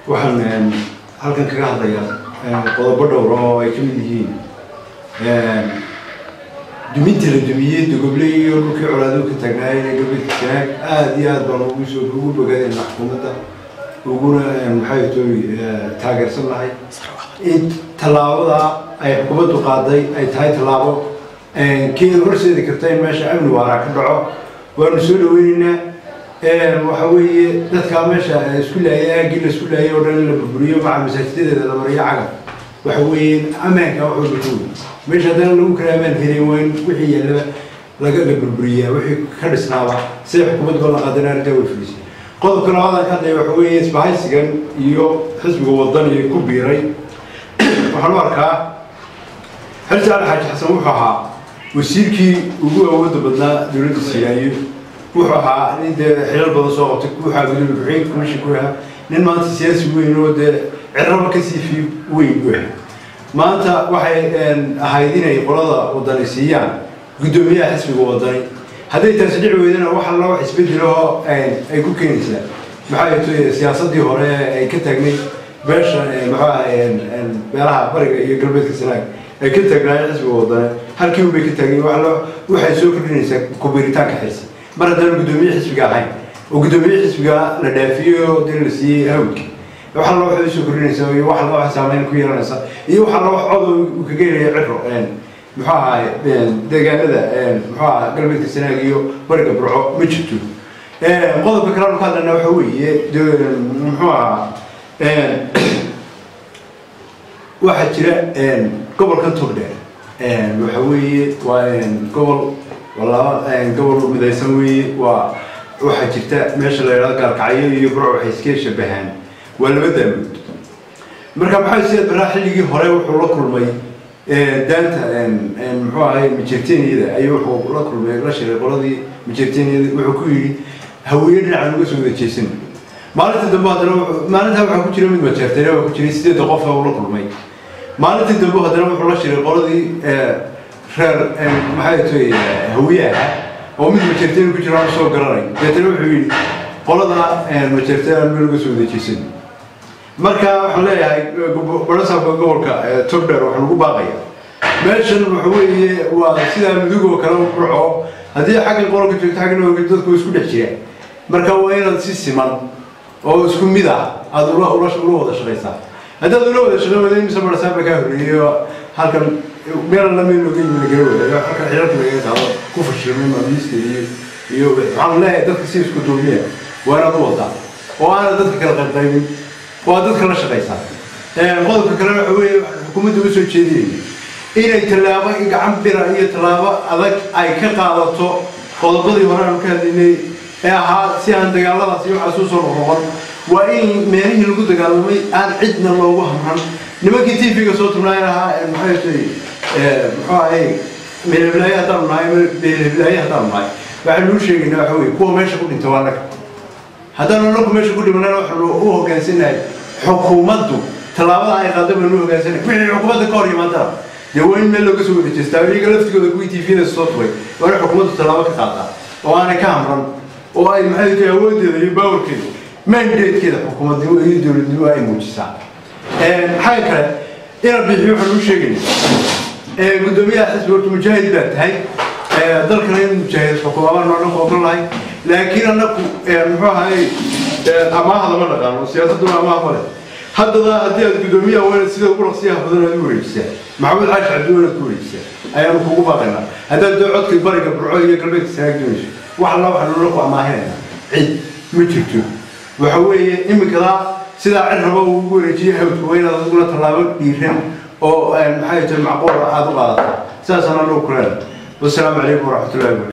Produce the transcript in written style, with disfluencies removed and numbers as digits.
Waxaan halkan kaga hadlayaa qodobo dhowr oo ay ka mid yihiin duminta la dumiyey Dogoble iyo dhulkii colaaduhu ka taagnaayeen ee galbeedka Sanaag. Aada iyo aad baan ugu soo ugu bogaadayna xukuumadda, uguna maxay toy taageersan lahay in tallaabada ay xukuumaddu qaaday ay tahay tallaabo kii horseedi karta in meesha amni waaraa ka dhaco. Waanu soo dhaweyneynaa. Waxa weeye dadkaa meesha isku laayay, aaggii la isku laayay oo dhan in la burburiyo, maca masaajidadeeda la mariyo cagaf. Waxa weeye ammaanka wax walba ka weyn. Meesha haddana lagu kala amaan helay, waa in wixii yaallaba laga la burburiyaa, wixii ka dhisnaaba siday xukuumaddu ballan qaadana arrintaa way fulisay. Qodobka labaad aan ka hadlaya waxa weeye isbahaysigan iyo xisbiga Wadani ku biiray. Waxaan u arkaa Xirsi Cali Xaaji Xasan wuxuu ahaa wasiirkii ugu awoodda badnaa dowladda Siiraayo. Wuxuu ahaa nin dee xilal badan soo qabtay, wuxuu ahaa gudoomiye ku-xigeenka komishinka, ku ahaa nin maanta siyaasi weyn oo dee cirraba kasii fi weyn u ahaa. Maanta waxay ahayd inay qolada Wadani siiyaan guddoomiyaha xisbiga Wadani. Hadday taasi dhici weydana, waxa la wax isbedeloo ay ku keenaysaa maxay tahay siyaasaddii hore ay ka taagnay beesha, muxuu ahay, beelaha bariga iyo galbeedka Sanaag ay ka taagnaayeen xisbiga Wadani, halkii un bay ka taagnayen. Wax la waxay soo kordhinaysaa ku-biiritaanka Xirsi mar haddaan guddoomiye xisbiga ahayn oo guddoomiye xisbiga la dhaafiyey oo dee la siiyey hawdka. Waxa la waxay soo kordhinaysaa iyo waxa la wax saameyn ku yeelanaysaa iyo waxa la wax cod uu kaga helaya Ciro, muxuu ahaay, deegaanada, muxuu ahaa, galbeedka Sanaag iyo bariga Burco ma jirto. Qodobka kale aanu ka hadlayna waxa weeye, muxuu ahaa, waxaa jira gobolkan Togdheer. Waxa weeye waa gobol, waa laba gobol midaysan weeye. Waa waxaa jirta meesha la yidhahdo Gaalkacyo iyo Burco waxay iska shabahaan, waa laba daamood. Marka maxaa Siyaad Barraa xilligii hore wuxuu la kulmay daanta, muxuu ahay, Majerteniyada ayuu wuxuu la kulmay, la shiray qoladii Majerteniyada. Wuxuu ku yidhi Hawiye dhinacan uga soo wada jeesan. Maalinta dambe haddana maalintaa waxaa ku jira mid Majeertene waa ku jiray 8da qof uu la kulmay. Maalintii dambe haddana wuxuu la shiray qoladii reer, maxay tahay, Hawiye ahaa oo mid Majeertene ku jira aan soo garanay. Deetana wuxuu yidhi qolada Majeertene aan meel uga soo wada jeesan. Marka waxaan leeyahay barasaabka gobolka Togdheer waxaan ugu baaqaya meeshan waxa weeye waa sidaa Mudug oo kale Burco, haddii xaggan qolka joogto xaggan ooga dadku isku dhex jiraan. Marka waa inaad si siman oo isku mid ah aada ula wada shaqaysaa. Haddaad ula wada shaqayn weydo, imise barasaab baa kaa horreeyey oo halkan meel alla meel looga yimi lagala wadaayo, halkan xilalka lagaga qaado ku fashilmay maamiiska iyo waxaan leeyahay dadka si isku duubiya waa inaad u wadaa oo aanad dadka kala qaybqaybin, waa dadka la shaqaysaa. Qodobka kale waxa weeye xukuumadda uga soo jeedinayna inay tallaabo gacan bira iyo tallaabo adag ay ka qaadato qodobadii hore aanu ka hadlaynay ee ahaa si aan dagaaladaas iyo waxaas usoo noqnoqon. Waa in meelihii lagu dagaalamay aan cidna loogu hamran. Nimankii TV-ga soo tubnaay ahaa, maxay tahay, muxuu ahay, meelheblaaye haddaanu nahay, meelheblaaye haddaanu nahay, waxaanu u sheegaynaa waxa weye kuwa meesha ku dhinta waa annaga. Haddaanu anagu meesha ku dhimanana, waxaanu u hogaansanahay xukuumaddu tallaabada ay qaado baynu u hogaansanahay. Wixii xukuumadda ka hor yimaadana dee waa in meel looga soo wada jeestaa. Iyaga laftigooda kuwii TV-da soo tubay waa in xukuumaddu tallaabo ka qaadaa oo aanay ka hamran oo ay, maxay tahay, awooddeeda iyo baawarkeeda, mandatekeeda xukuumadnimo iyo dowladnimo ay muujisaa. Xagga kale inaad bixiyo waxaan u sheegaynaa guddoomiyaha xisbi, horta mujaahid baa tahay, dalkana in mujaahid xukuumaban noo dhan ogol lahay, laakiin annagu, muxuu ahay, amaahda ma dhaqaano, siyaasadduna amaah ma leh. Haddana haddii aad guddoomiyaha waa inaad sida ugu dhaqsiyaha badan aad u wareejisaa Maxamed Xaashi Cabdi, waa inaad ku wareejisaa ayaanu kugu baaqaynaa haddaad doo codka bariga Burco iyo galbeedka Sanaag doonayso. Wax alla waxaanu la ku amaahinayna cid ma jirto. Waxa weeye iminkadaa sidaa cid raba uu ugu wareejiyay hawdka, waa inaad adiguna tallaabo dhiiran oo, maxay tahay, macquul aad u qaadataa. Sidaasaan anagu ku leenahay. Wasalaamu calaykum waraxmatullahi wabarakatu.